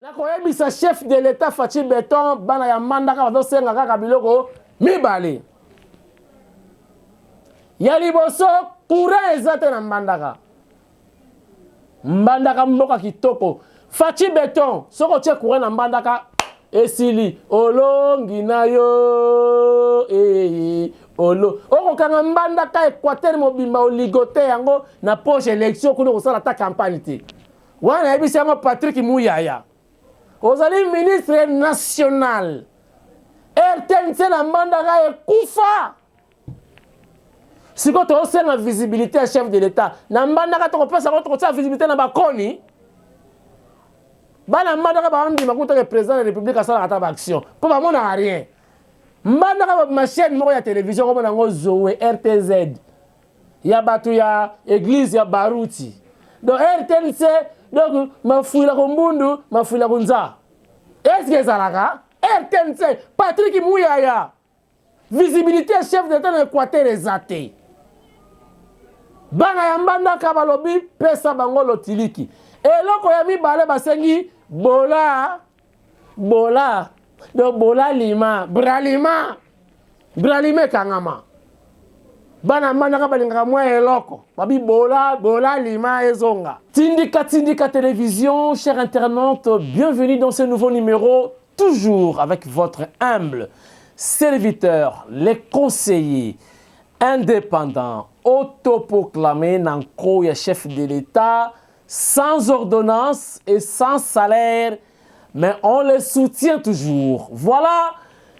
Nakoyebisa chef de l'etat Fatshi Beton, bana ya Mbandaka bazosenga kaka biloko mibale. Ya liboso, courant eza te na Mbandaka. Mbandaka mboka kitoko. Fatshi Beton, soki otie courant na Mbandaka esili olongi na yo ee olo okokanga Mbandaka Equateur mobimba oligote yango na poche election kuna okosala ata campagne te. Wana nayebisi yango Patrick Muyaya. Ozali ministre national. RTNC na Mbandaka ekufa. Sikoyo tozosenga visibilité ya chef de l'État. Na Mbandaka tokopesa yango tokotia visibilité na bakoni. Bana Mbandaka bandima kuta ke président de la République asalaka ata ba action mpo bamonaka rien. Mbandaka babima chaîne moko ya télévision komona yango Zoe RTZ. Ya bato ya eglise ya Baruti. Donc RTNC donc mafuila ko mbundu mafuila ko nza. Est-ce que ezalaka RTNC Patrick Muyaya visibilité ya chef d'État na Équateur eza te. Bana ya Mbandaka balobi pesa bango lotiliki. Eloko ya mibale basengi bola bola donc bola lima bralima bralima ekangama. Bana Mbandaka balingaka mwa eloko babi bola bola lima ezonga. Tindika Tindika Télévision, chers internautes, bienvenue dans ce nouveau numéro, toujours avec votre humble serviteur, les conseillers indépendants, autoproclamé Nanko, chef de l'État, sans ordonnance et sans salaire, mais on les soutient toujours. Voilà,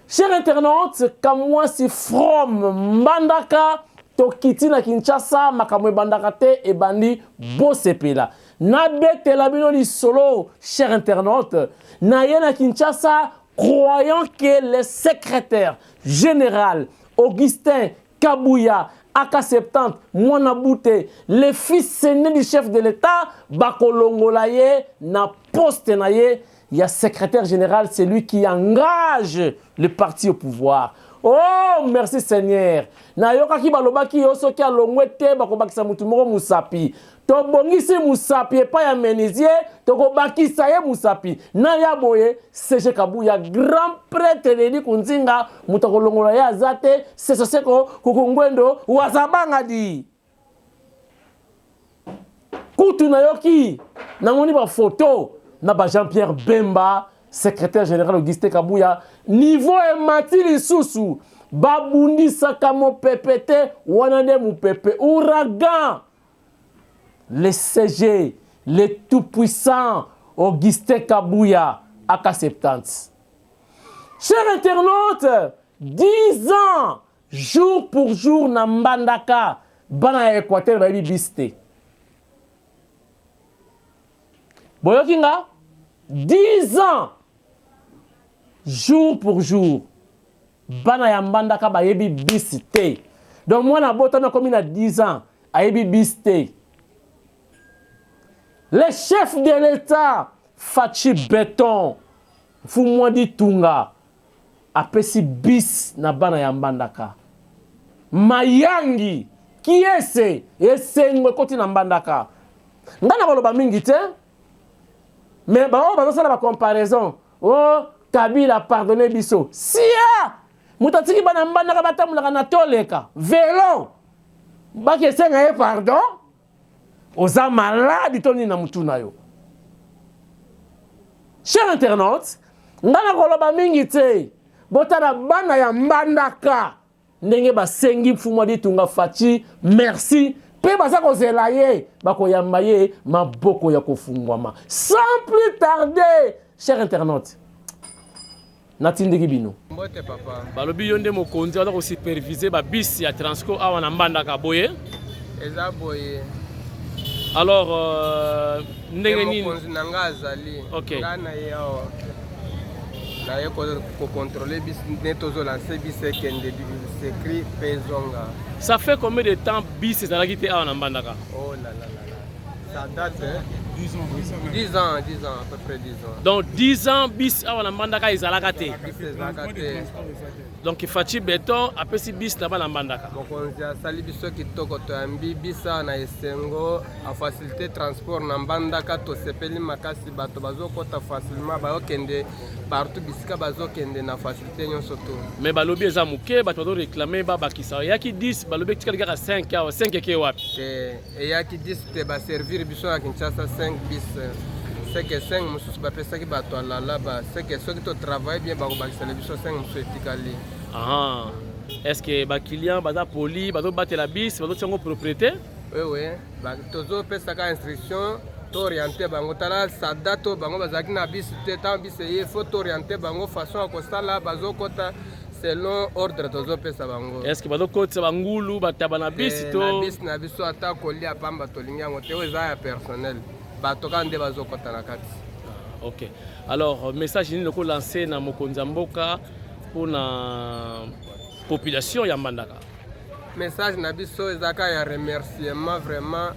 chers internautes, Kamwasi from Mbandaka, tokiti na Kinshasa, makambo ebandaka te ebandi bosepela. Nabetela bino lisolo, chers internautes, na ye na Kinshasa, croyant que le secrétaire général Augustin Kabuya, AK70, Mwana Bute, le fils aîné du chef de l'État, bakolongola ye na poste na ye, il y a secrétaire général, c'est lui qui engage le parti au pouvoir. Oh, merci Seigneur. Nayokaki balobaki yo soki alongwe te bakobakisa mutu moko musapi. Tobongisi musapi epai ya menuisier, tokobakisa ye musapi. Na ya boye, CG Kabuya, grand prêtre Leli Kunzinga, mutu akolongola ye aza te, Sese Seko Kukungwendo Wazabanga di. Kutu nayoki namoni ba photo na ba Jean-Pierre Bemba, secrétaire général Augustin Kabuya, niveau emati lisusu babundisaka mopepe te, wana nde mopepe ouragan. Le CG, le tout-puissant Augustin Kabuya, AK70. Chers internautes, 10 ans, jour pour jour, na Mbandaka, bana ya Équateur bayebi bis te. Boyoki nga 10 ans, jour pour jour, bana ya Mbandaka bayebi bis te. Donc mwana abotami akomi na 10 ans, ayebi bis te. Le chef de l'État, Fatshi Beton, Mfumwadi Tunga, apesi bis na bana ya Mbandaka. Mayangi, kiese, esengo ekoti na Mbandaka. Nga na koloba mingi te, mais baoyo bazosala ba comparaison, oh Kabila pardonne biso. Sia! Moto atiki bana Mbandaka batambolaka na toleka, velo. Baki esenga ye pardon? Oza malade to nini na mutu na yo? Cher internaute, nga na koloba mingi te. Botala bana ya Mbandaka ndenge basengi Mfumu Aditunga Fatshi merci pe baza kozela ye, bakoyamba ye maboko ya kofungwama. Sans plus tarder, cher internaute, natindiki bino. Mbote papa. Balobi yo nde mokonzi aza kosupervise ba bus ya Transco awa na Mbandaka boye. Eza boye. Alors ndenge nini? Mokonzi na nga azali. Okay. Nga na ye awa. Na ye ko contrôler bis ne tozo lancer bis ekende secret pe zonga. Ça fait combien de temps bis ezalaki te awa na Mbandaka? Oh là là là là. Ça date hein. 10 ans, 10 ans, à peu près 10 ans. Donc 10 ans bus awa na Mbandaka ezalaka te. Bus ezalaka te. Donc Fatshi Beton apesi bus na bana Mbandaka. Mokonzi asali biso kitoko, toyambi bus awa na esengo, afacilité transport na Mbandaka, tosepeli makasi, bato bazokɔta facilement, bazokende partout bisika bazokende na facilité nyonso to. Mais balobi eza moke, bato bazoréclamer babakisa. Eyaki 10, balobi etikali kaka 5 awa, 5 eke wapi? Te, eyaki 10 te, baservir biso na Kinshasa 5 bus, seke 5 mosusu bapesaki bato alala ba seke soki totravaille bien, bakobakisela biso 5 mosusu etikali. Ah. Est ce que baclient baza poli, bazobatela bus, bazotia yango propriété? Wewe, tozopesaka instruction, toorienter bango. Tala sada to bango bazalaki na bus te. Ntango bus eye, faut toorienter bango façon ya kosala, bazokɔta selon ordre tozopesa bango. Est ce que bazokotisa bangulu, bataba na bus? Te, to na bus na biso, ata kolia pamba tolingi yango te. Oyo eza ya personnel, bato kaka nde bazokɔta na kati. Ok, alors message nini lokolancer na mokonzi ya mboka mpona population ya Mbandaka? Message na biso ezalaka ya remerciement. Vraiment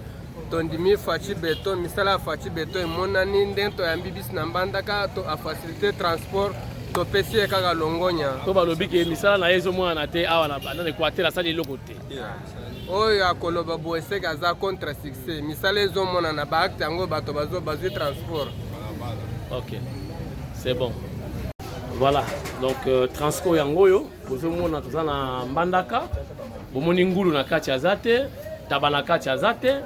tondimi Fatshi Beton, misala ya Fatshi Beton emonani ndenge toyambi bus na Mbandaka, to afacilité transport, topesi ye kaka longonya. To balobi ke misala na ye ezomonana te awa na Équateur, asali eloko te. Oyo akoloba boye seke aza contre succès. Misala ezomonana, baacte yango, bato bazwi transport. Ok, c'est bon, voilà. Donc transport yango oyo bozomona, toza na Mbandaka, bomoni ngulu na kati aza te, taba na kati aza te.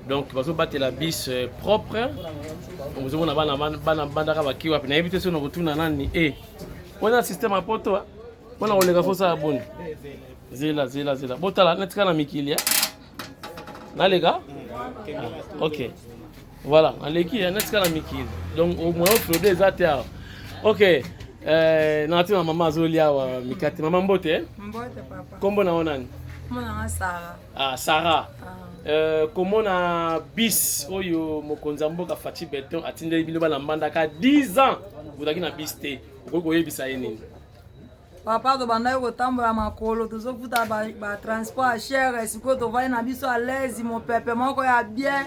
Donc bazobatela bus propre. Bozomona bana, bana Mbandaka baki wapi? Nayebi te soki na kotuna nani. E wana système ya poto mpona koleka, fosala boni? Zela, zela, zela, botala netika na mikili naleka. Ok, voilà, naleki netika na mikili. Donc moyen fraude eza te awa. Ok, na ntina mama azolia awa mikate. Mama, mbote. Mbote, papa. Kombo na yo nani? Kombo na nga Sara. Ah, Sara. Komona bus oyo mokonzi ya mboka Fatshi Beton atindeli bino bana Mbandaka, 10 ans bozalaki na bus te, okoki koyebisa ye nini? Papa, tobandaki kotambola makolo, tozofuta batransport ya cher. Sikoyo tovandi na biso à l'aise, mopepe moko ya bien.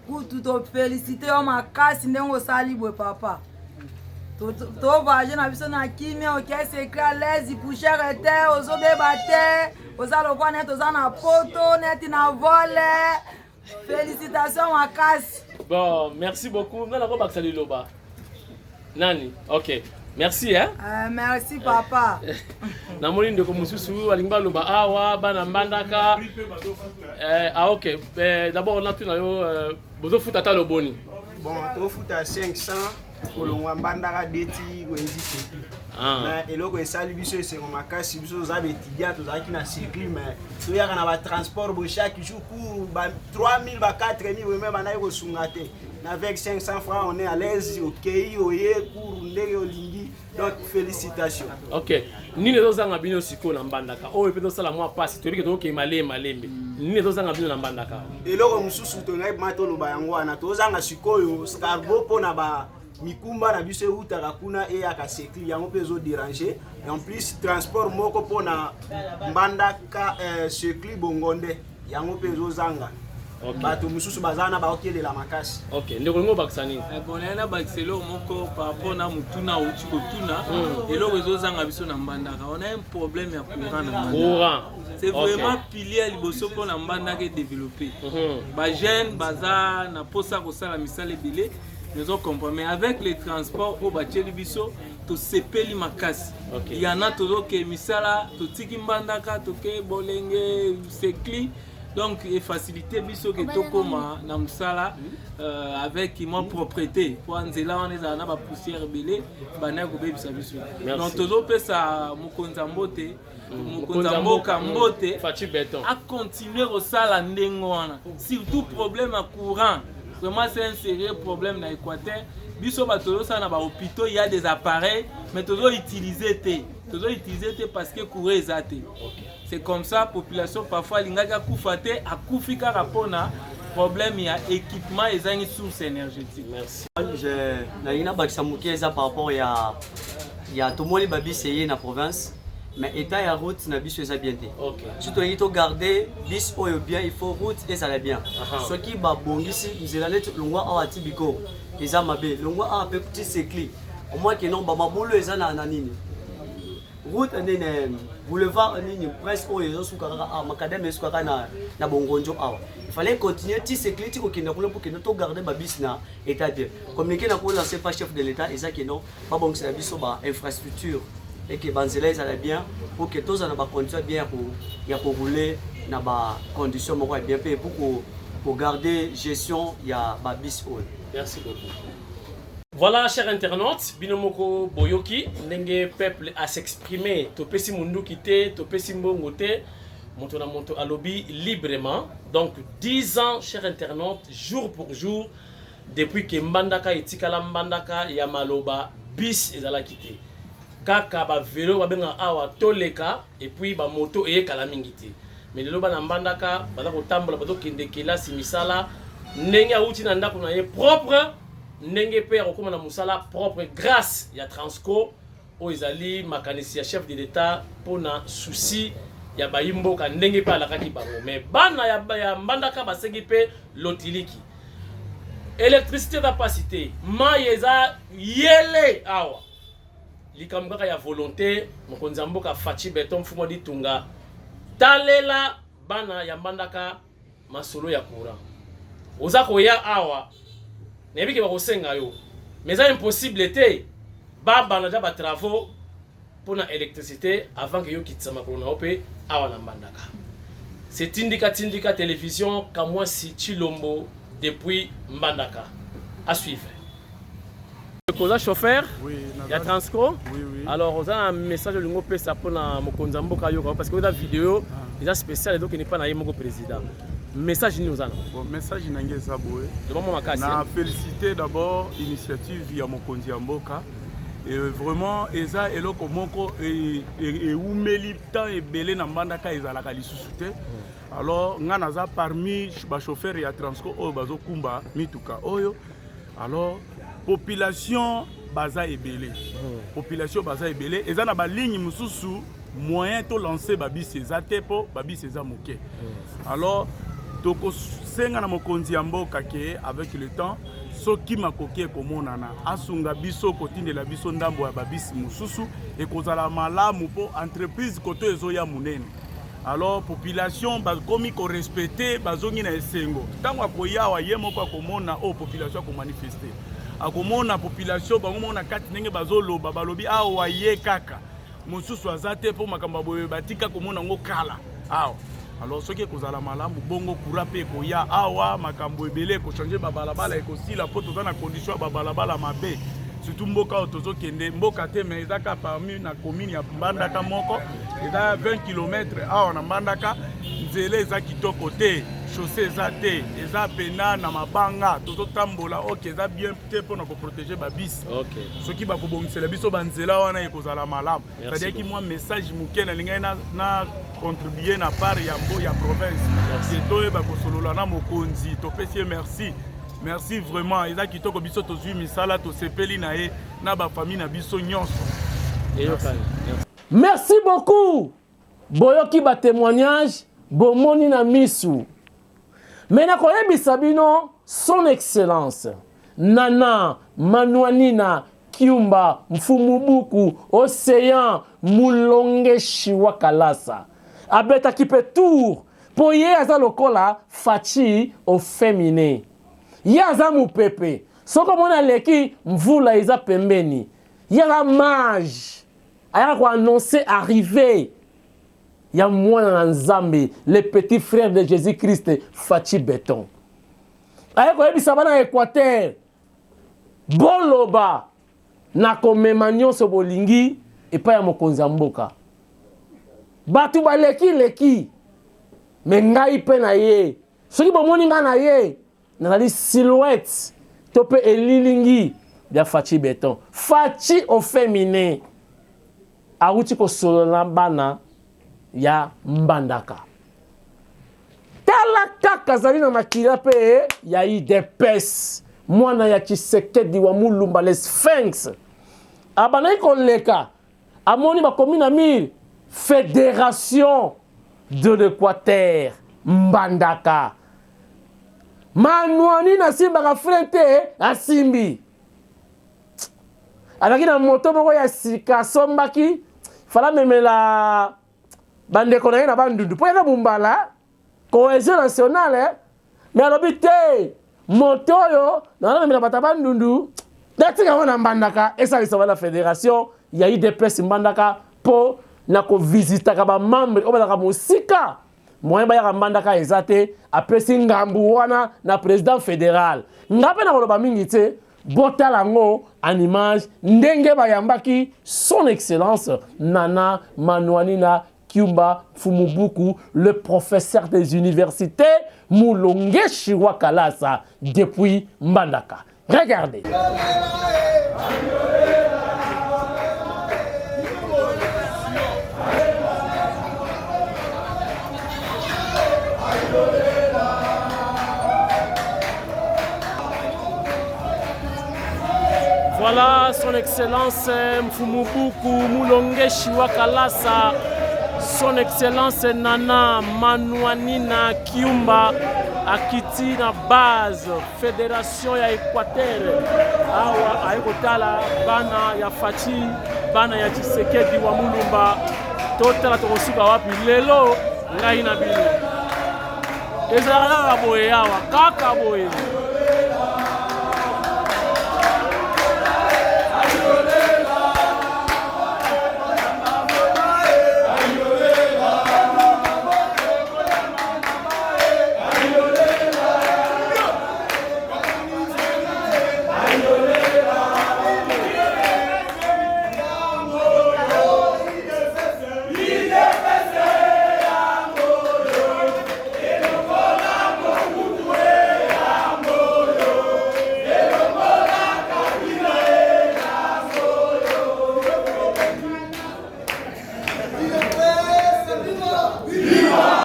Kutu toféliciter yo makasi ndenge osali boye, papa. Tovoyage na biso na kimia, okei secret à l'aise, poussière te, ozobeba te, oza lokwa neti oza na poto, neti na vol. Félicitation makasi. Bon, merci beaucoup. Nga nakobakisa liloba nani? Ok, merci hein? Merci papa. Namoni ndeko mosusu alingi baloba awa, bana Mbandaka. Ah, ok, d'abord natuna yo, bozofuta ata loboni? Bon, tofuta 500 kolongwa Mbandaka deti wenzi Sekli. Mais eloko esali biso esengo makasi, biso toza baétudiant, tozalaki na Sekli, mais toyaka na batransport boye chaque jour pour ba 3000, ba 4000 boye, mais bandaki kosunga te. Na avec 500 francs, on est à l'aise, okei, oye cours ndenge olingi. Donc félicitations. Ok, nini ezozanga bino sikoyo na Mbandaka oyo mpe tosala mwa mpasi? Toyebi ke tokokei malembe malembe. Nini ezozanga bino na Mbandaka? Eloko mosusu tongai ma toloba yango wana, tozanga sikoyo cargo mpona ba mikumba na biso eutaka kuna eyaka Sekli, yango mpe ezodéranger. En plus transport moko mpona Mbandaka, Sekli Bongonde, yango mpe ezozanga. Bato mosusu baza na baokelela makasi. Ok, ndeko, lingo obakisa nini? Bon, naye nabakisa eloko moko par rapport na motuna auti kotuna. Eloko ezozanga biso na Mbandaka, on a un problème ya courant na Mbandaka. Courant. C'est vraiment pilier ya liboso mpona Mbandaka edévelopper. Bajeune baza na mposa kosala misala ebele, comprendre, mais avec les transports oyo batieli biso, tosepeli makasi. Yana tozoke misala, totiki Mbandaka, toke Bolenge, Sekli, donc efacilité biso ke tokóma na mosala avec mwa propreté, po nzela wana ezala na bapoussière ebele, bandaki kobebisa biso. Donc tozopesa mokonzi ya mbote, mokonzi ya mboka mbote. Fatshi Beton. Acontinue kosala ndenge wana, surtout problème ya courant. Vraiment, c'est un sérieux problème na Équateur. Biso bato tozosala na bahôpitaux, y a des appareils, mais tozoutiliser te, tozoutiliser te parce que courant eza te. C'est comme ça, population parfois alingaki akufa te, akufi kaka mpona problème ya équipement ezangi source énergétique. Merci. Nalingi nabakisa moke, eza par rapport ya tomoni babus eye na province. Mais état ya route na biso eza bien te. Okay. Soki tolingi togarde bus oyo bien, il faut route ezala bien. Soki babongisi nzela neti longwa awa ti Bikoro eza mabe, longwa awa mpe ti Secli, omoi ke non, bamabulu eza na nini, route nini, boulevard nini, prince oyo ezosuka kaka awa, macadam esuka kaka na Bongonjo awa. Il fallait continuer ti Secli, ti kokende kuna mpo kende togarde babus na état bien. Communiqué na kolancer pa chef de l'État eza ke non, babongisela biso ba infrastructure eke banzela ezala bien pour que tozala na bacondition bien ya korouler na bacondition moko ya bien mpe pour kogarder gestion ya babus oyo. Merci beaucoup. Voilà, chers internautes, bino moko boyoki ndenge peuple a s'exprimer. Topesi munduki te, topesi mbongo te, moto na moto alobi librement. Donc 10 ans, chers internautes, jour pour jour, depuis que Mbandaka etikala Mbandaka ya maloba, bus ezalaki te. Kaka ba vélo babengaka awa toleka et puis ba moto eyekala mingi te. Mais lelo bana Mbandaka baza kotambola, bazokende kelasi, misala, ndenge awuti na ndako na ye propre, ndenge mpe akokóma na mosala propre grâce ya Transco oyo ezali makanisi ya chef de l'État mpona souci ya bayi mboka, ndenge mpe alakaki bango. Mais bana ya Mbandaka basengi mpe lotiliki, électricité eza mpasi te, mai eza yele awa, likambo kaka ya volonté. Mokonzi ya mboka Fatshi Béton, mfumu Ditunga, talela bana ya Mbandaka. Masolo ya courant, oza koya awa, nayebi ke bakosenga yo, mais eza impossible te babanda ja batravaux mpona électricité avant ke yo kitisa makolo na yo mpe awa na Mbandaka. C'est Tindika Tindika Télévision, Kamwasi Chilombo depuis Mbandaka. À suivre. Koza chauffeur Oui, ya Transco. Oui. Alors oza na message olingi opesa mpona mokonzi ya mboka yoka, parce que eza video eza spécial, ezokende mpa na ye moko président. Message nini oza na? Bon, message na ngai eza boye. Loba mwa makasi. Na félicité d'abord initiative ya mokonzi ya mboka. Et vraiment eza eloko moko ewumeli temps ebele na Mbandaka ezalaka lisusu te. Alors nga naza parmi bachauffeur ya Transco oyo bazokumba mituka oyo. Alors population baza ebele, population baza ebele, eza na baligne mosusu moyen tolancer babus eza te mpo babus eza moke. Alors tokosenga na mokonzi ya mboka ke avec le temps, soki makoki ekomonana, asunga biso kotindela biso ndambo ya babus mosusu, ekozala malamu mpo entreprise koto ezoya monene. Alors population bakomi korespecter, bazongi na esengo. Ntango akoyawa ye moko akomona oyo population akomanifester, akomona population bango moko na kati ndenge bazoloba, balobi awa ye kaka, mosusu aza te, mpo makambo ya boye batika komona yango kala awa. Alors soki ekozala malamu bongo, courant mpe ekoya awa, makambo ebele ekochanger, babalabala ekosila, mpo toza na condition ya babalabala mabe, surtout mboka oyo tozokende mboka te, mais eza kaka parmi na commune ya Mbandaka moko, eza 20 km awa na Mbandaka. Nzela eza kitoko te, chaussée eza te, eza pena na mabanga tozotambola. Ok, eza bien te mpona koprotéger babus. Soki bakobongisela biso banzela wana, ekozala malamu. C'est-à-dire ki mwa message moke nalingai na contribuer na part ya mbo ya province ke toyeba kosolola na mokonzi. Topesi ye merci, merci vraiment, eza kitoko. Biso tozwi misala, tosepeli na ye na bafamille na biso nyonso. Eyokani. Merci beaucoup. Boyoki batémoignage, bomoni na misu. Me nakoyebisa bino, Son Excellence Nana Manuanina Kiumba Mfumubuku Océan Mulongeshi wa Kalasa abetaki mpe tour, mpo ye aza lokola Fatshi au féminin. Ye aza mopepe, soki omoni aleki, mvula eza pembeni. Ye aza mage, ayaka koannoncer arrivée ya mwana na Nzambe, le petit frère de Jésus Christ, Fatshi Béton. Aye koyebisa bana ya Équateur: boloba, nakomema nyonso bolingi epai ya mokonzi ya mboka. Bato baleki leki, me ngai mpe na ye, soki bomoni ngai na ye, nazali silhouette to mpe elilingi ya Fatshi Béton. Fatshi au féminin awuti kosolola na bana ya Mbandaka. Tala kaka, azali na makila mpe ya UDPS, mwana ya Tshisekedi wa Mulumba, le Sphinx. Abandaki koleka, amoni bakomi na mur. Federation de l'Equateur Mbandaka. Manuani nasimbaka frein te, asimbi. Azalaki na moto moko ya sika asombaki, fala memela bandeko na ye na Bandundu mpo ye na Mumbala, cohesion nationale, mais alobi te moto oyo nalamemela bato ya Bandundu natika yango na Mbandaka esalisama na federation ya UDPS Mbandaka mpo na kovisitaka bamembre oyo bazalaka mosika moyen bayaka Mbandaka eza te. Apesi ngambu wana na président fédéral. Nga mpe nakoloba mingi te, botala yango en image ndenge bayambaki son excellence Nana Manuanina Kiumba Mfumubuku, le professeur des universités Mulongeshi wa Kalasa depuis Mbandaka. Regardez. Voilà son excellence Mfumubuku Mulongeshi wa Kalasa, son excellence Nana Manuanina Kiumba akiti na base fédération ya Équateur awa aye kotala bana ya Fatshi, bana ya Tshisekedi wa Mulumba. Totala tokosuka wapi lelo ngai na bino. Ezalaka kaka boye awa, kaka boye.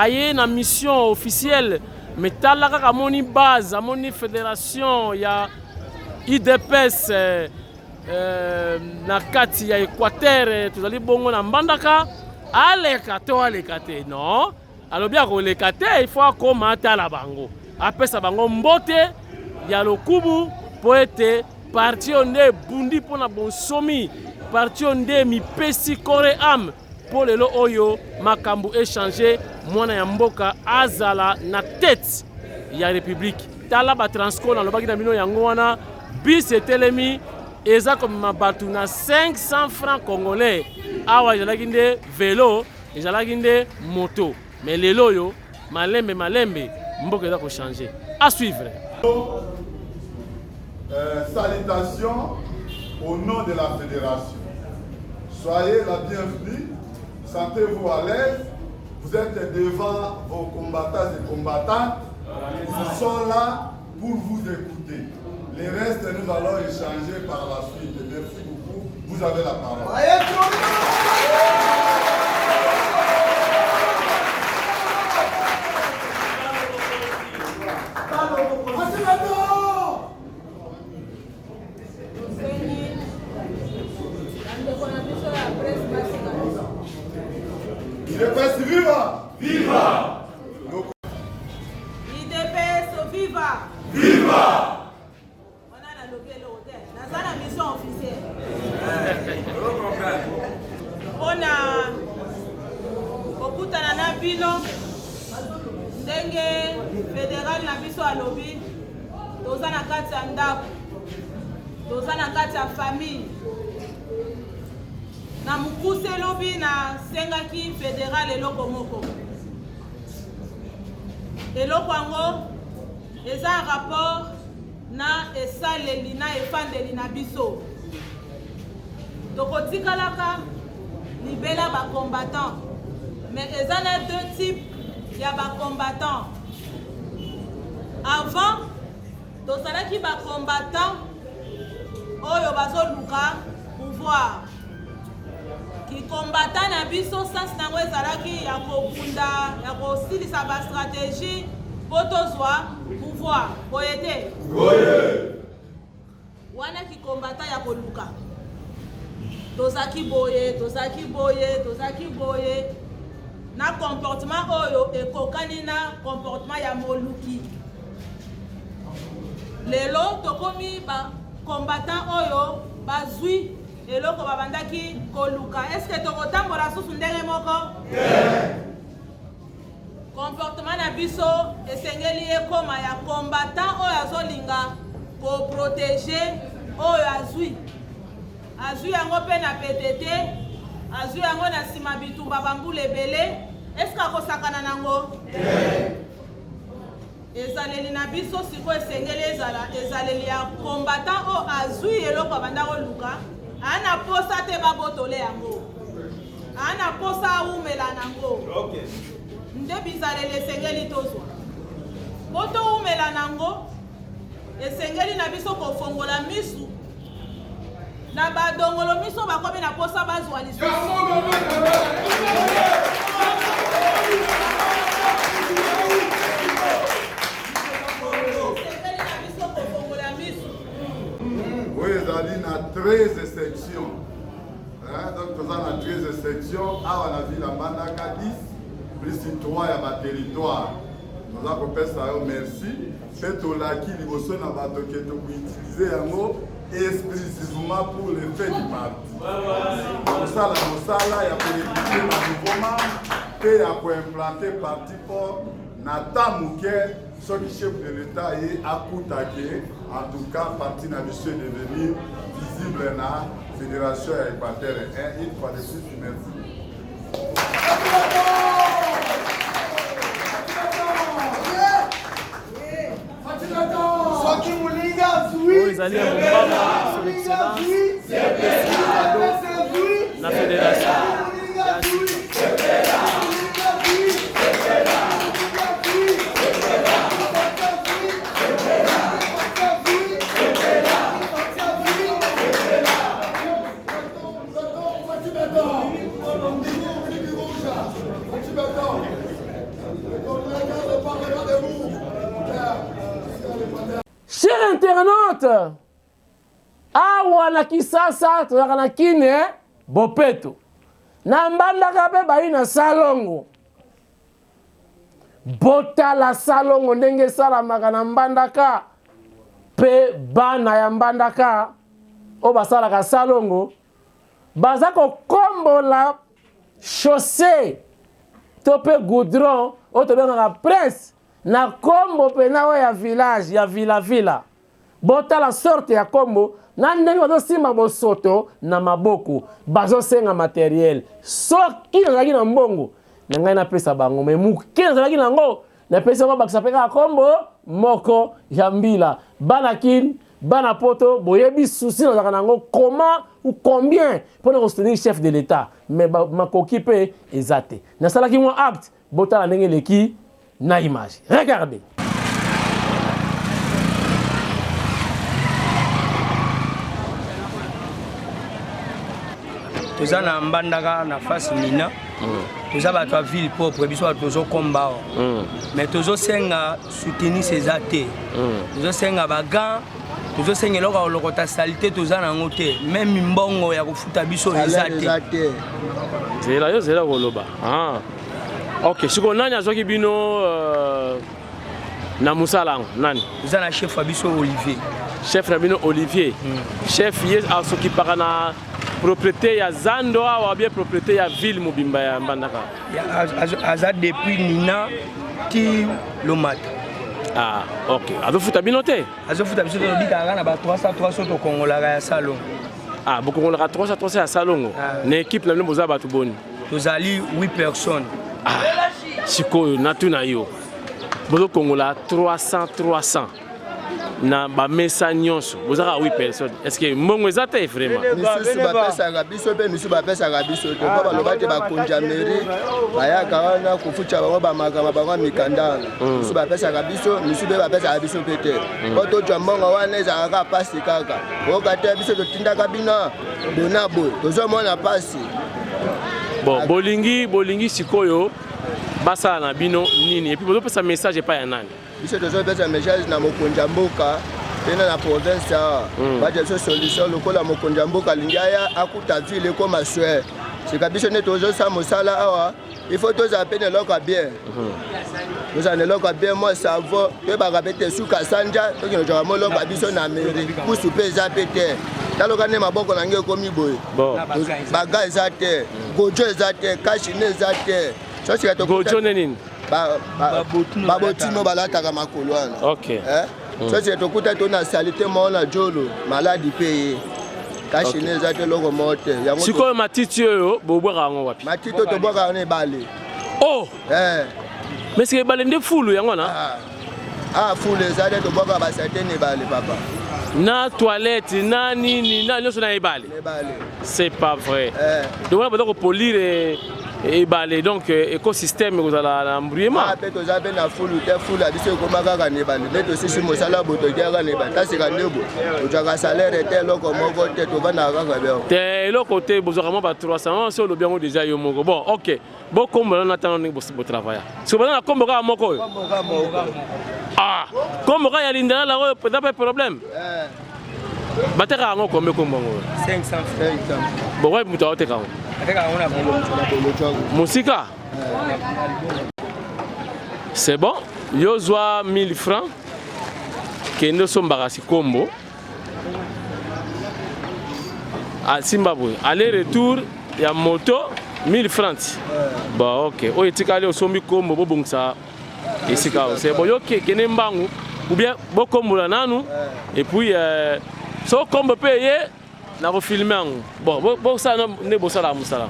Aye na mission officielle, mais tala kaka amoni base, amoni fédération ya UDPS na kati ya Équateur, tozali bongo na Mbandaka. Aleka to aleka te? Non, alobi akoleka te, il faut akoma atala bango, apesa bango mbote ya lokumu po ete parti oyo nde ebundi mpona bonsomi, parti oyo nde mipesi corps et âme mpo lelo oyo makambo echange, mwana ya mboka azala na tête ya république. Tala ba transco nalobaki na bino yango wana, bis etelemi eza komema bato na 500 francs congolais. Awa ezalaki nde velo, ezalaki nde moto, mais lelo oyo malembe malembe mboka eza kochanger. À suivre. Salutations au nom de la fédération. Soyez la bienvenue, sentez-vous à l'aise. Vous êtes devant vos combattants et combattantes. Ils sont là pour vous écouter. Les restes, nous allons échanger par la suite. Merci beaucoup. Vous avez la parole. UDPS viva! Viva! UDPS viva! Viva! Wana nalobi eloko te, naza na mission officielle mpona kokutana na bino. Ndenge fédéral na biso alobi, toza na kati ya ndako, toza na kati ya famille. Na mokuse, elobi nasengaki fédéral eloko moko. Eloko yango eza rapport na esaleli na efandeli na biso. Tokotikalaka libela bacombattant, mais eza na deux types ya bacombattant. Avant tozalaki bacombattant oyo bazoluka pouvoir. Kicombattant na biso, sens nango ezalaki ya kobunda, ya kosilisa bastratégie mpo tozwa pouvoir. Boye te? Wana kicombattant ya koluka. Tozalaki boye, tozalaki boye, tozalaki boye na comportement oyo ekokani na comportement ya moluki. Lelo tokomi ba combattant oyo bazwi eloko babandaki koluka. Est-ce que tokotambola susu ndenge moko? Yeah. Comportement na biso esengeli ekoma ya combattant oyo azolinga ko proteger oyo azwi. Azwi yango mpe na pete te, azwi yango na nsima bitumba bambula ebele. Eske akosakana nango? Ezaleli na biso sikoyo esengeli ezala ezaleli ya combattant oyo azwi eloko abanda koluka, aa na posa te babotole yango, aa na posa awumela nango. Nde bizaleli esengeli tozwa mpo towumela nango. Esengeli na biso kofongola misu na badongolo miso bakomi na posa bazwa lisusu. Esengeli na biso kofongola misu. Oyo ezali na 13 section donc toza na 13 section awa na ville ya Mbandaka 10 plus 3 ya baterritoire. Toza kopesa yo merci mpe tolaki liboso na bato ke tokoutilize yango exclusivement pour le fait du parti, kosala mosala ya korecrute ba nouveau membre mpe ya koimplante parti fort na temps moke. Soki chef de l'état ye akuta ke en tout cas parti na biso est devenu visible na fédération ya Équateur 1. Une fois de plus, merci. Oyo ezali ya mombamba son excellence na fédération ya sika. Cher internaute, awa na Kisasa tozalaka na kine bopeto na Mbandaka mpe bayi na salongo. Botala salongo ndenge esalamaka na Mbandaka mpe bana ya Mbandaka oyo basalaka salongo baza kokombola chaussee to mpe goudron oyo tobengaka prince na kombo mpena oyo ya village ya villa villa. Botala sorte ya kombo na ndenge bazosimba bosoto na maboko, bazosenga materiel. Soki nazalaki na mbongo na ngai napesa bango, me moke nazalaki na yango napesi yango, bakisa mpe kaka kombo moko ya mbila. Bana Kin, bana poto, boyebi souci nazalaka na yango comment ou combien mpo na kosoutenir chef de l'Etat, mais makoki mpe eza te. Nasalaki mwa acte, botala ndenge eleki na image. Regardez. Toza na Mbandaka na face Nina. Toza bato ya ville propre, biso bato tozokomba awa. Mais tozosenga soutenir eza te. Tozosenga bagants, tozosenga eloko ya kolokota salite, toza na yango te. Meme mbongo ya kofuta biso eza te. Zela yo, zela koloba. Ah. Ok, sikoyo nani azwaki bino na mosala yango nani? Eza na chef ya biso Olivier. Chef na bino Olivier. Chef ye asokipaka na propriété ya zando awa bien propriété ya ville mobimba ya Mbandaka? Aza depuis Nina ti Lomata. Ah, ok. Azofuta bino te? Azofuta biso te, tobikaka na ba 300 300 tokongolaka ya salongo. Ah, bokongolaka 300 300 ya salongo? Ah. Na équipe na bino boza bato boni? Tozali 8 personnes. Ah, sikoyo natuna yo, bozokongola 300 300 na bamesa nyonso, bozaka 8 personnes, est-ce que mbongo eza te vraiment? Misusu bapesaka biso mpe misusu bapesaka biso te, mpo baloba te bakonzi ya mairie bayaka wana kofuta bango bamakambo bango ya mikanda wana. Misusu bapesaka biso, misusu mpe bapesaka biso mpe te, mpo tozwa mbongo wana ezalaka kaka mpasi kaka. Oyoka te biso totindaka bino bona boye, tozomona mpasi. Bon, bolingi sikoyo basala na bino nini? Et puis bozopesa message epai ya nani? Biso tozopesa message na mokonzi ya mboka. Pena na province awa hmm. batia biso solution lokola mokonzi ya mboka alingi aya akuta ville ekoma swe sika biso nde tozosala mosala awa il faut tozala mpe na eloko ya bien hmm. tozala na eloko ya bien mwa savo toyebaka mpe te suka sanja tokende kozwaka mwa eloko ya biso na mairie kusu mpe eza mpe te taloka nde maboko na ngai ekomi boye baga eza te hmm. gojo eza te kashine eza te sosika gojo nde nini babotino balataka makolo wana eh? hmm. soki tokuta to na salite moko na jolo maladi mpe ye kashine eza te eloko moko te sikoyo matiti oyo bobwaka yango wapi matiti oyo tobwaka yango na ebale oh eh. mais sika ebale nde fulu yango wana ah. ah fulu eza te tobwaka basalite na ebale papa na toilette na nini na nyonso na ebale c'est pas vrai eh. donc wana baza kopolire ebale donc euh, écosystème ekozala na embrouillement ah, mpe toza mpe na fulu te fulu ya biso ekoma kaka na ebale nde tosisi mosala bo totiaka na ebale tasika nde bo tozwaka salaire te eloko moko te tovandaka kaka beo te eloko te bozwaka mwa ba 300 soki olobi yango deja yo moko bon ok bokombola na tano ndenge botravaya soki baza na kombo kaka moko oyo ah kombo kaka ya lindalala oyo eza mpe problème eh. batekaka yango kombe kombo yango 500 bon wapi moto aoteka yango mosika c'est bon yo zwa 1000 francs kende osombaka sikombo asimba boye aller retour ya moto 1000 francs bon ok oyo etikali osombi kombo bobongisa esika oyo c'est bon yo kende mbangu ou bien bokombola nanu et puis euh, so kombo mpe eye nakofilme yango bon bosala nde bosalaka mosala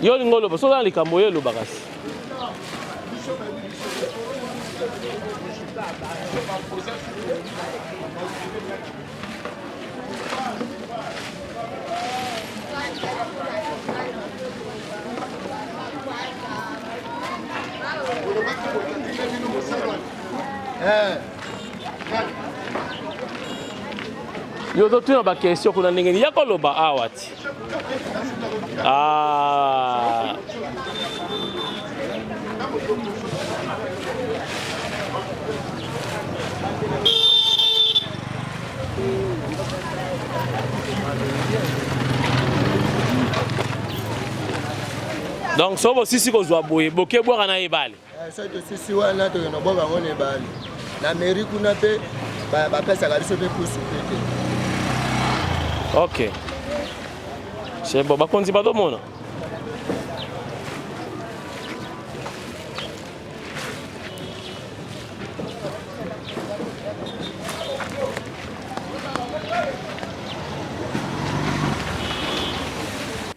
Yo olingi oloba soki oza na likambo oyo eloba kasi. Yo ozotuna bakestion kuna ndenge nini ya koloba awa ti ah. Donc soki bosisi kozwa boye boke bwaka na ebale. Eh, soki tosisi wana tokende kobwaka yango na ebale na mairie kuna mpe bapesaka biso mpe pusu mpe te. Ok. C'est bon, bakonzi bazomona.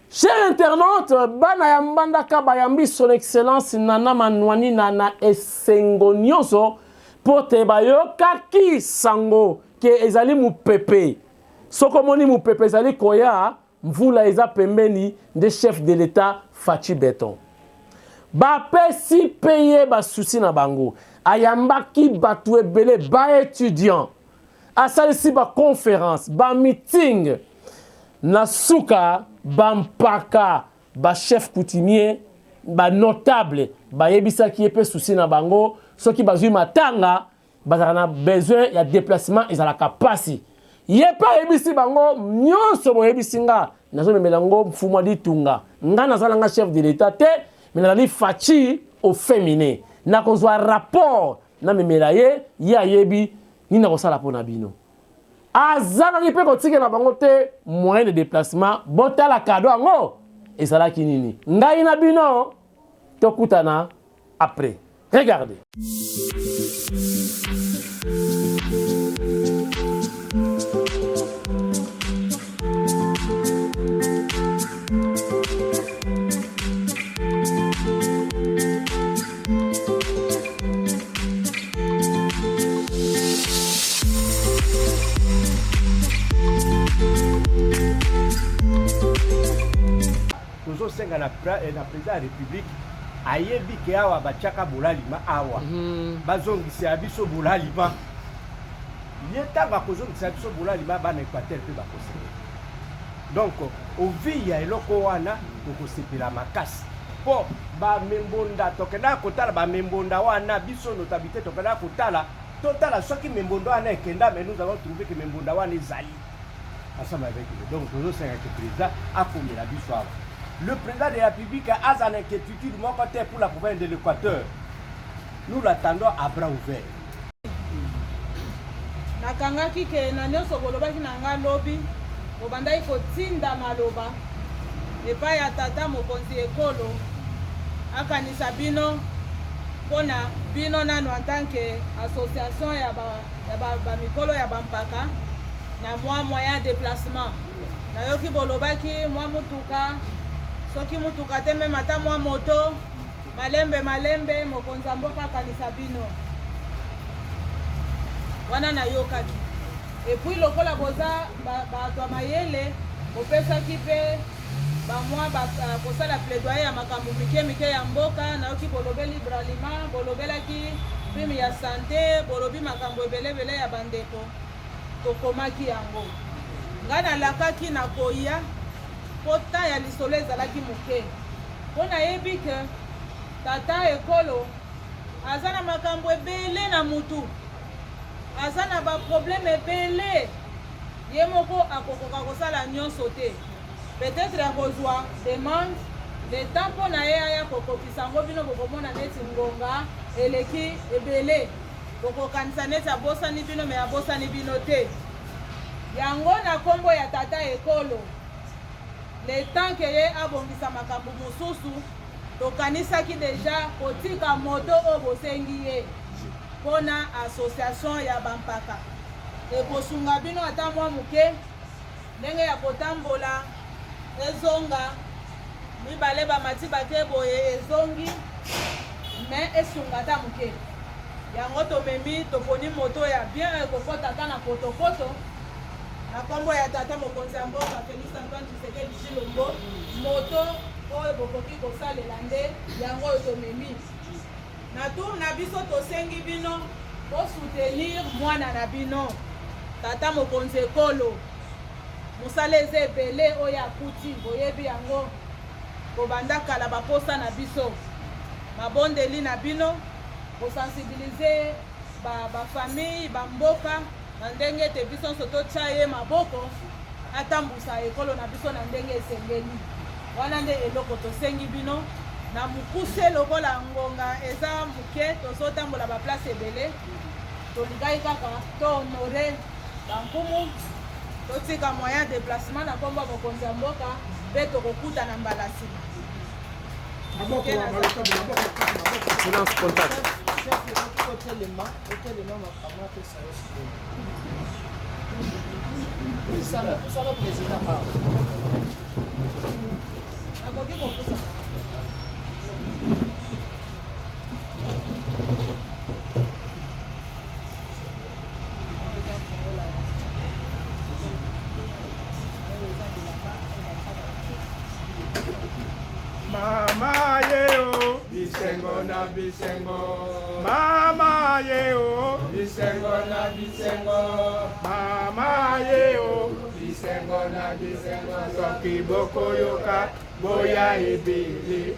Chers internautes, bana ya Mbandaka bayambi son excellence Nana Manuani na esengo nyonso mpo te bayokaki sango ke ezali mopepe. Soki omoni mopepe ezali koya, mvula eza pembeni nde chef de l'etat Fatshi Beton. Bapesi mpe ye ba soucis na bango. Ayambaki bato ebele ba etudiants. Asalisi ba conferences, ba meeting. Na suka ba mpaka, ba chefs coutumiers, ba notables bayebisaki ye mpe souci na bango soki bazwi matanga bazalaka na besoin ya deplacement ezalaka pasi. Ye mpe ayebisi bango nionso boyebisi nga nazomemela yango mfumu Ditunga. Nga naza na nga chef de l'etat te mais nazali Fatshi au feminin. Nakozwa rapport namemela ye, ye ayebi nini akosala mpo na bino. Azangaki mpe kotikela bango te moyen de deplacement. Botala cadeau yango ezalaki nini. Ngai na bino tokutana après. Regardez. na, eh, na président ya république ayebi ke awa batiaka bolalima awa mm -hmm. bazongisela biso bolalima ye ntango akozongisa biso bolalima bana équateur mpe bakosepela donc ovi ya eloko wana tokosepela makasi mpo bamembonda tokendaka kotala bamembonda wana biso notabilité tokendaka kotala totala soki membondo wana ekenda mais nous avons trouvé que membonda wana ezali ensemble avec lui donc tozosenga ke président akomela biso awa le président de la république aza na inquiétude moko te pour la province de l'équateur nous l'attendons à bras ouverts nakangaki ke na nyonso bolobaki na nga lobi bobandaki kotinda maloba epai ya tata mokonzi ekolo akanisa bino mpo na bino nanu en tant que association ya ba, ya ba, ba mikolo ya bampaka na mwa moyen ya déplacement. Nayoki bolobaki mwa mutuka, soki mutuka te meme ata mwa moto, malembe malembe mokonzi ya mboka akanisa bino. Wana nayokaki. Et puis lokola boza bato ya mayele bopesaki mpe ba mwa ba kosala plaidoyer ya makambo mike mike ya mboka. Nayoki bolobeli Bralima, bolobelaki prime ya sante, bolobi makambo ebele ebele ya bandeko. Tokomaki yango. Ngai nalakaki nakoya mpo temps ya lisolo ezalaki moke, mpo nayebi que tata ekolo aza na makambo ebele na mutu, aza na ba problème ebele. Ye moko akokoka kosala nionso te. Peut-etre akozua demande le temps mpo na ye aya kokokisa yango bino bokomona neti ngonga eleki ebele. Bokokanisa neti abosani bino mais abosani bino te. Yango na kombo ya tata ekolo, le temps que ye abongisa makambo mosusu, tokanisaki dejà kotika moto oyo bosengi ye mpo na association ya ba mpaka. Ekosunga bino ata mwa moke ndenge ya kotambola ezonga mibale bamati bake boye ezongi mais esunga ata moke. Yango tomemi toponi moto ya bien oyo ekokota ata na potopoto na kombo ya tata mokonzi ya mboka Felix Antoine Tshisekedi Tshilombo, moto oyo bokoki kosalela nde yango oyo tomemi. Na tour na biso tosengi bino bo soutenir mwana na bino tata mokonzi ekolo. Mosala eza ebele oyo akuti, boyebi yango kobanda kala ba posa na biso. Mabondeli na bino ko sensibiliser ba ba famille, ba mboka na ndenge ete biso nso totia ye maboko atambusa ekolo na biso na ndenge esengeli. Wana nde eloko tosengi bino na mokuse, lokola ngonga eza moke, tozotambola ba place ebele, tolingaki kaka to honorer ba nkumu, totika moyen ya deplacement na kombo ya mokonzi ya mboka mpe tokokutana mbala nsima. Silence contact. Mama yeo, bisengo na bisengo. Mama yeo, bisengo na bisengo. Mama yeo, bisengo na bisengo. Soki bokoyoka boya ebele.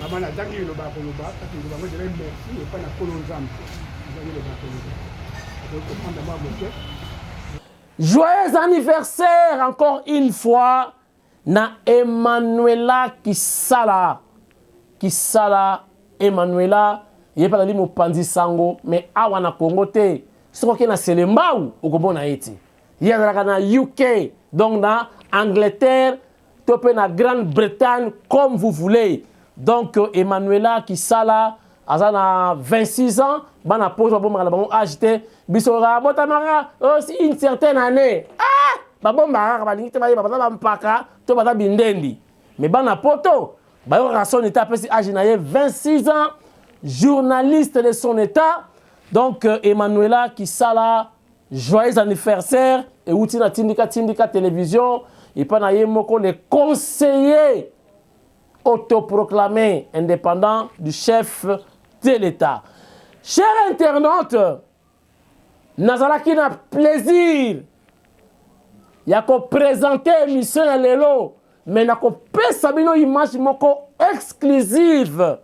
Mama nazangi liloba ya koloba, kasi liloba yango ezalaki merci epai na Nkolo Nzambe. Nazangi liloba ya koloba. Nakoki kofanda mwa moke. Joyeux anniversaire encore une fois na Emanuela Kisala. Kisala Emanuela ye mpe azali mopanzi sango mais awa na Congo te. Soki oke na Selembao okomona ye te. Ye azalaka na UK donc na Angleterre to mpe na Grande-Bretagne comme vous voulez. Donc Emanuela Kisala aza na 26 ans, bana poto babombaka na bango age te, biso kaka abotamaka aussi une certaine année. Ah! Babombaka kaka balingi te bayeba baza bampaka to baza bindendi. Mais bana poto bayokaka soni te apesi age na ye 26 ans, journaliste de son état. Donc Emanuela Kisala joyeux anniversaire ewuti na tindika tindika television. epai na ye moko le conseiller autoproclamé indépendant du chef de l'État. Chers internautes, nazalaki na plaisir ya kopresente émission ya lelo mais nakopesa bino image moko exclusive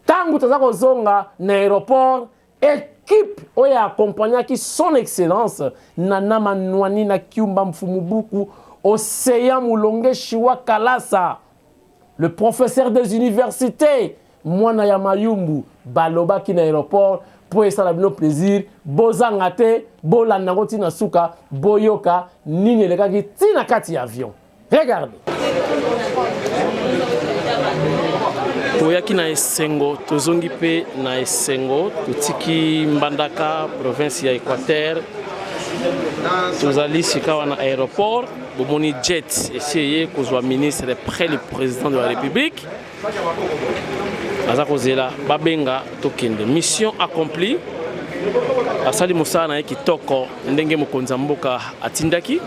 ntango toza kozonga na aéroport Equipe oyo a accompagnaki son excellence Nana Manuani na Kiumba Mfumu Buku, Ocean Mulongeshi wa Kalasa, le professeur des universites mwana ya Mayumbu balobaki na aeroport mpo esala bino plaisir, bozanga te, bolanda yango ti na suka, boyoka nini elekaki ti na kati ya avion. Regardez. Toyaki na esengo, tozongi mpe na esengo. Totiki Mbandaka, province ya Equateur. Tozali sikawa na aéroport. Bomoni jet esi eye kozwa ministre près le président de la République. Aza kozela babenga tokende. Mission accomplie. Asali mosala na ye kitoko ndenge mokonzi ya mboka atindaki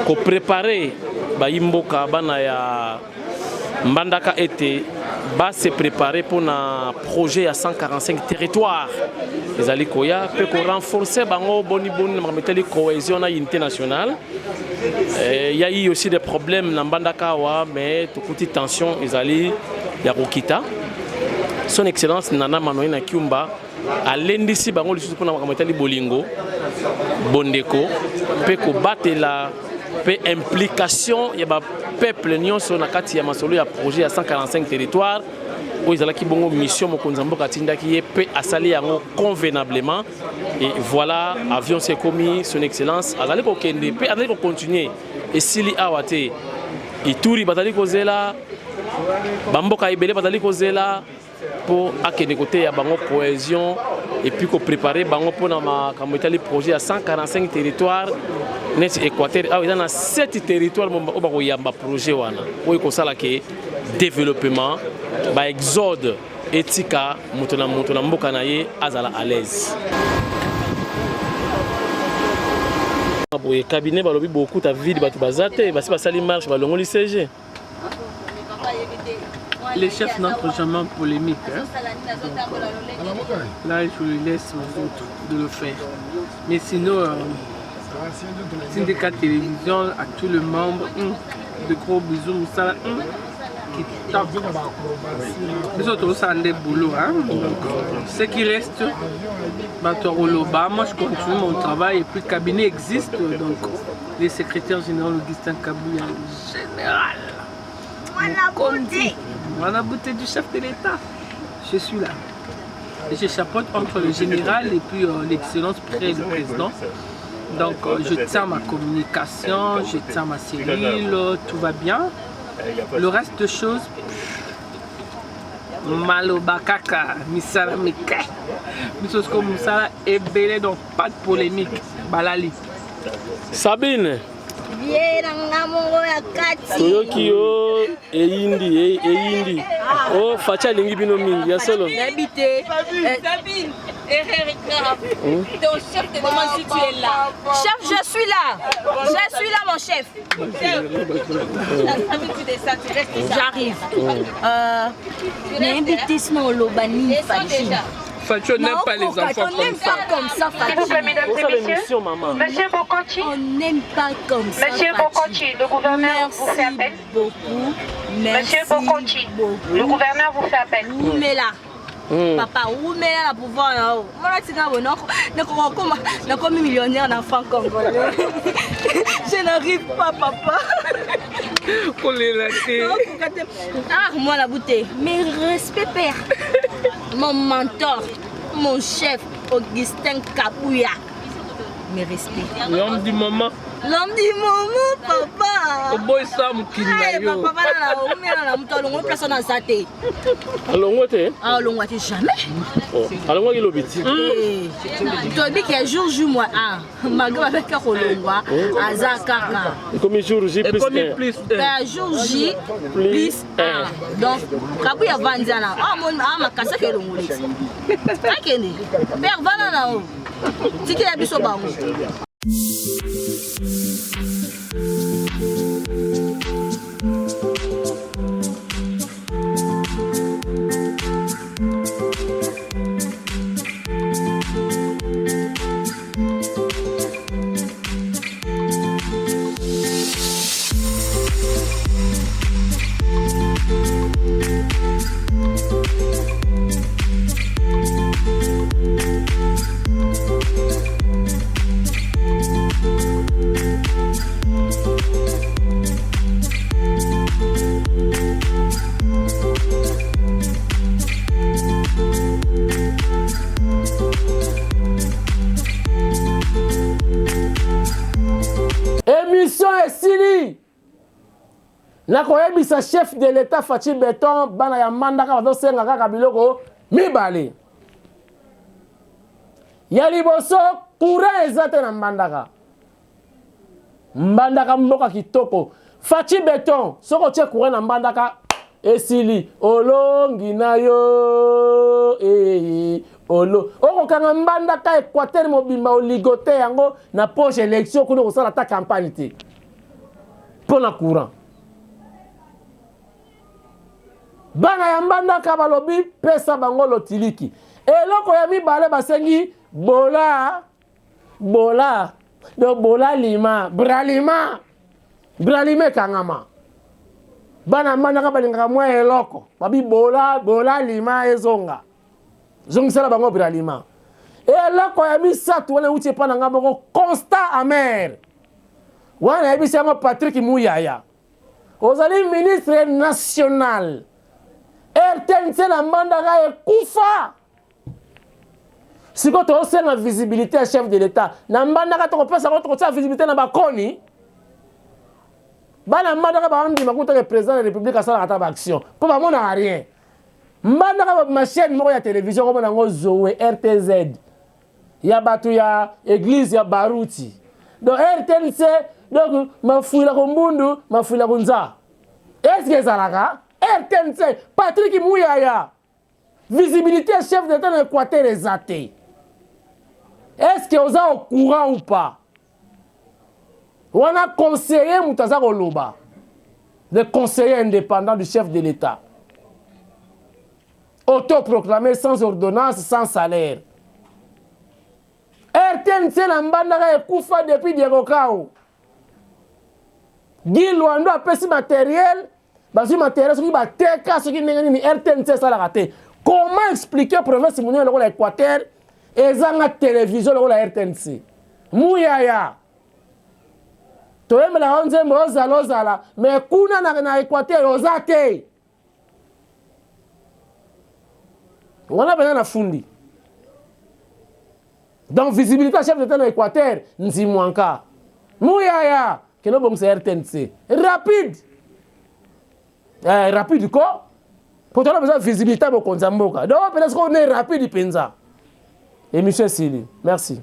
koprepare bayi mboka bana ya Mbandaka ete ba se preparer mpo na projet ya 145 territoire ezali koya mpe ko renforcer bango boni boni na makambo etali cohésion na unité nationale. Eh, ya eu aussi des problèmes na Mbandaka awa mais tokuti tension ezali ya kokita. Son Excellence Nana Manoyi na Kiumba alendisi bango lisusu mpona makambo etali bolingo, bondeko mpe kobatela mpe implication ya ba peuple nyonso na kati ya masolo ya projet ya 145 territoire oyo ezalaki bongo mission mokonzi ya mboka atindaki ye mpe asali yango convenablement. Et voilà, avion se ekomi, son excellence azali kokende mpe azali kocontinue, esili awa te. Ituri bazali kozela, bamboka ebele bazali kozela mpo akende koteya bango cohésion et puis koprépare bango mpo na makambo etali projet ya 145 territoire neti Équateur awa eza na 7 territoire oyo bakoyamba projet wana oyo ekosala ke développement ba exode etika moto na moto na mboka na ye azala à l'aise. Boye cabinet balobi bokuta vide, bato baza te, basi basali marche balongoli CG. Les chefs n'entrent jamais en polémique. Hein? Donc, là, je le laisse aux autres de le faire. Mais sinon, Syndicat Télévision, à tous les membres, de gros bisous, Moussa, qui top. Biso tozosala nde boulot. Hein? Donc, ce qui reste, bato ya koloba, moi je continue mon travail et puis cabinet existe. Donc, le secrétaire général Augustin Kabouya, général, Mokondi, Mwana Bouté du chef de l'État, je suis là. Et je chapeaute entre le général et puis l'excellence près du président. Donc je tiens ma communication, je tiens ma cellule, tout va bien. Le reste de choses, maloba kaka, misala mike. Biso siko misala ebele, donc pas de polémique. Balali. Sabine. Vie na nga moko ya kati. Toyoki yo eyindi eyindi. Oh Fatshi alingi bino mingi ya solo. Nayebi te. Sabine, erreur grave. Ton chef te demande si tu es là. Chef, je suis là. Je suis là, mon chef. J'arrive. Nayebi te sino oloba nini Fatshi. Fatshi, on n'aime pas les enfants On comme n'aime ça. pas comme ça, Fatshi. S'il vous plaît, mesdames et messieurs. Émission, maman. Monsieur Bokonchi. On n'aime pas comme ça. Monsieur Fatshi. Bokonchi, le gouverneur vous fait appel. Beaucoup. Merci Monsieur Bokonchi, beaucoup. le gouverneur vous fait appel. Wumela. Papa, wumela na pouvoir na yo. Mona tika bo noko nakokoma nakomi millionnaire na franc congolais. Je n'arrive pas papa. Kolela te. Nakokoka te. Ah mwana bute, mais respect père. Mon mentor, mon chef Augustin Kabouya. Mes respects. L'homme du moment. L'homme du moment, papa. Oboyisa mokili na Eh, yo. papa bana na umela na moto alongo place wana aza te. Alongwa te? Alongwa te jamais. Oh, alongwaki lobi ti. Eh, toyebi ke jour J moi ah malgré babeka kolongwa aza kaka. Ekomi jour J plus Ekomi 1. plus 1. Ka jour J plus 1. Donc Kabuya avandi wana ah makasi ake elongoli ti. Akende. Père vanda na yo. Tikela biso bango. Nakoyebisa chef de l'etat Fatshi Beton, bana ya Mbandaka bazosenga kaka biloko mibale. Ya liboso, courant eza te na Mbandaka. Mbandaka mboka kitoko. Fatshi Beton, soki otie courant na Mbandaka esili olongi na yo ee olo okokanga Mbandaka Equateur mobimba oligote yango na poche election kuna okosala ata campagne te mpo na courant. Bana ya Mbandaka balobi pesa bango lotiliki. Eloko ya mibale basengi bola Bola donc bola lima bralima bralima ekangama bana mbandaka balingaka mwa eloko babi bola bola lima ezonga zongisela bango bralima eloko ya misato wana euti epai na ngai moko constat amer wana nayebisi yango Patrick Muyaya ozali ministre national RTNC na mbandaka ekufa Sikoyo tozosenga visibilité ya chef de l'etat na mbandaka, tokopesa yango, tokotia visibilité na bakoni bana mbandaka bandima kuta ke président de la république asalaka ata baaction mpo bamonaka rien. Mbandaka babima chaîne moko ya télévision komona yango Zoe RTZ ya bato ya église ya Baruti, donc RTNC, donc mafuila kombundu mafuila konza, est-ce que ezalaka RTNC? Patrick Muyaya, Visibilité ya chef d'Etat na Equateur eza te. Est-ce que oza au courant ou pas? Wana conseiller moto aza koloba. Le conseiller indépendant du chef de l'État. Autoproclamé sans ordonnance, sans salaire. RTNC na Mbandaka ekufa depuis Diego Kao. Guy Luando apesi matériel Bazui materiel soki bateka soki ndenge nini RTNC esalaka te. Comment expliquer province monene lokola Equateur ezanga television lokola RTNC? Muyaya toyembelaka yo nzembo ozala ozala mais kuna na, na Equateur oza te. Wana mpenza na fundi. Donc visibilité ya chef d'État na Equateur nzimwanka. Muyaya kende obongisa RTNC rapide. Eh, rapide ko po tona besoin visibilité ya mokonzi ya mboka. Donc mpenza sikoyo ne rapide mpenza. Émission esili. Merci.